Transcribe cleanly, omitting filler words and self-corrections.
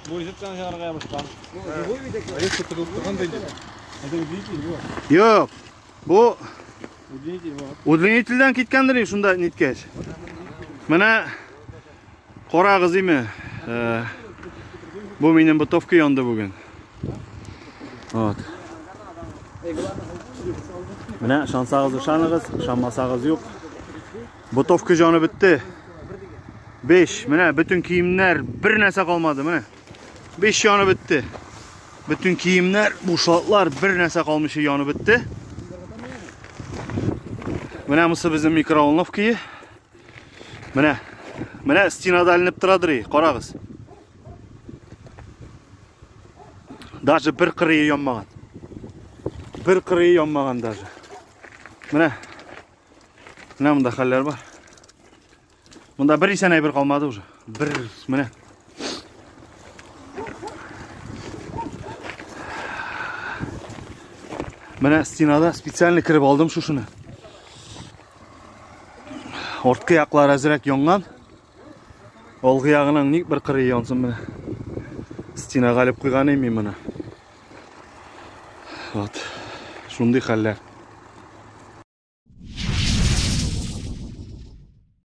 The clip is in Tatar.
Бу ризетканы чыгарырга ябышкан. Резко тыгылып торган да инде. Это удлинитель, вот. Юк. Бу Удлинитель, вот. удлинительдән киткәндер инде шунда ниткәч. Менә карагыз име. Э, Бу минем бытовка янды бүген. Вот. Менә ышансагыз ышаныгыз, ышанмасагыз юк. Бытовка җаны бетте. 5. Менә бөтен киемнәр, бер нәрсә калмады менә. 5 янып бетте. Бөтен киемнәр, бушлатлар, бер нәрсә калмыйча янып бетте. Менә монысы безнең микроволновка. Менә. Менә стенада эленеп торадыр, карагыз. Даже бер кырые янмаган. Бер кырые янмаган даже. Менә. Менә монда хәлләр бар. Монда бер исән әйбер калмады уже. Бер менә. Менә стенада специально кереп алдым шушыны. Арткы яклар әзрәк янган. Алгы ягының ник бер кырые янсын менә. Стенага элеп куйган мин моны. Вот. Шундый хәлләр.